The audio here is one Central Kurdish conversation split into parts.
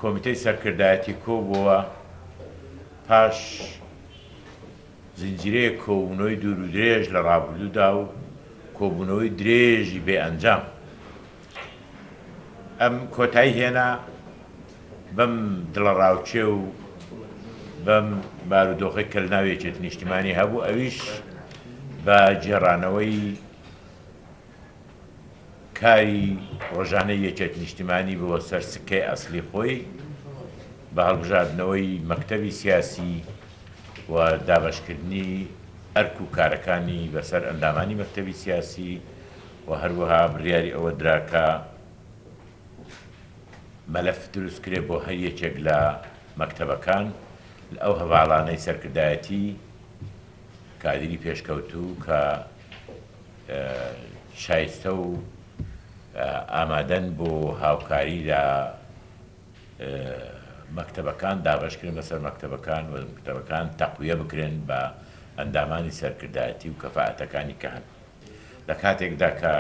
کۆمیتەی سەرکردایەتی کۆبووەوە پاش زنجیرەیەک کۆبوونەوەی دوور و درێژ لە ڕابردوودا و کۆبوونەوەی درێژی بێ ئەنجام ئەم کۆتایی هێنا بەم دڵەڕاوکێ و بەم بارودۆخەی کە لەناو یەکێتی نیشتیمانی هەبوو ئەویش بە گێڕانەوەی کاری ڕۆژانەی یەکێتی نیشتیمانی بۆ سەر سکەی ئەسلی خۆی بە هەڵبژاردنەوەی مەکتەبی سیاسی و دابەشکردنی ئەرک و کارەکانی بەسەر ئەندامانی مەکتەبی سیاسی و هەروەها بڕیاری ئەوە درا کە مەلەف دروست کرێ بۆ هەر یەکێک لە مەکتەبەکان لە ئەو هەڤاڵانەی سەرکردایەتی کادیری پێشکەوتوو کە شایستە و ئامادەن بۆ هاوکاری لە مەکتەبەکان دابەشکرێن بەسەر مەکتەبەکان و مەکتەبەکان تەقویە بکرێن بە ئەندامانی سەرکردایەتی و کەفائەتەکانی کە هەن لە کاتێکدا کە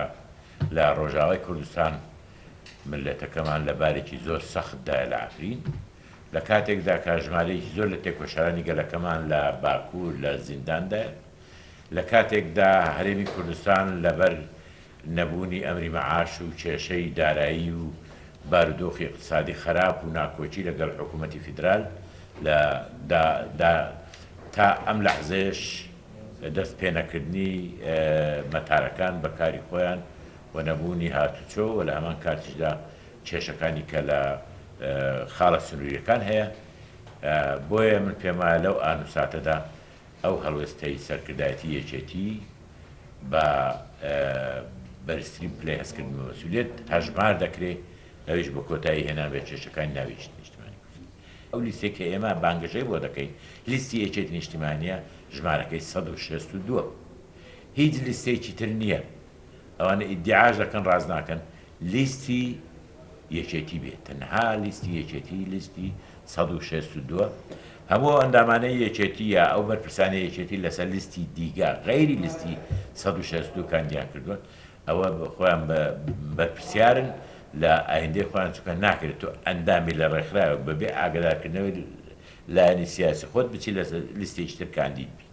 لە ڕۆژاوای کوردستان میللەتەکەمان لە بارێکی زۆر سەختدایە لە عەفرین، لە کاتێکدا کە ژمارەیەکی زۆر لە تێکۆشەرانی گەلەکەمان لە باکوور لە زینداندایە، لە کاتێکدا هەرێمی کوردستان لەبەر نەبوونی ئەمری مەعاش و کێشەی دارایی و بارودۆخی ئیقتسادی خەراپ و ناکۆکی لەگەڵ حکوومەتی فیدرال لە دا دا تا ئەم لەحزەیەش دەست پێنەکردنی مەتارەکان بە کاری خۆیان و نەبوونی هاتوچۆ و لە هەمان کاتیشدا کێشەکانی کە لە خاڵە سنوورییەکان هەیە، بۆیە من پێموایە لەو ئان و ساتەدا ئەو هەڵوێستەی سەرکردایەتی یەکێتی بە بەرزترین پلەی هەستکردن بە مەسئولیەت هەژمار دەکرێ، ئەویش بە کۆتایی هێنان بە کێشەکانی ناو یەکێتی نیشتمانی کوردستان. ئەو لیستەی کە ئێمە بانگەشەی بۆ دەکەین لیستی یەکێتی نیشتیمانییە، ژمارەکەی 162 ە، هیچ لیستێکی تر نییە. ئەوانە ئیدیعاش دەکەن ڕاست ناکەن لیستی یەکێتی بێت تەنها لیستی یەکێتی لیستی 162 هەموو ئەندامانەی یەکێتی یا ئەو بەرپرسانی یەکێتی لەسەر لیستی دیگە غەیری لیستی 162 کاندیان کردووە ئەوە خۆیان بەرپرسیارن لە ئایندەی خۆیان چونکە ناکرێت تۆ ئەندامی لە ڕێکخراوێک بەبێ ئاگدارکردنەوەی لایەنی سیاسی خۆت بچی لە لیستێکی تر کاندید بی.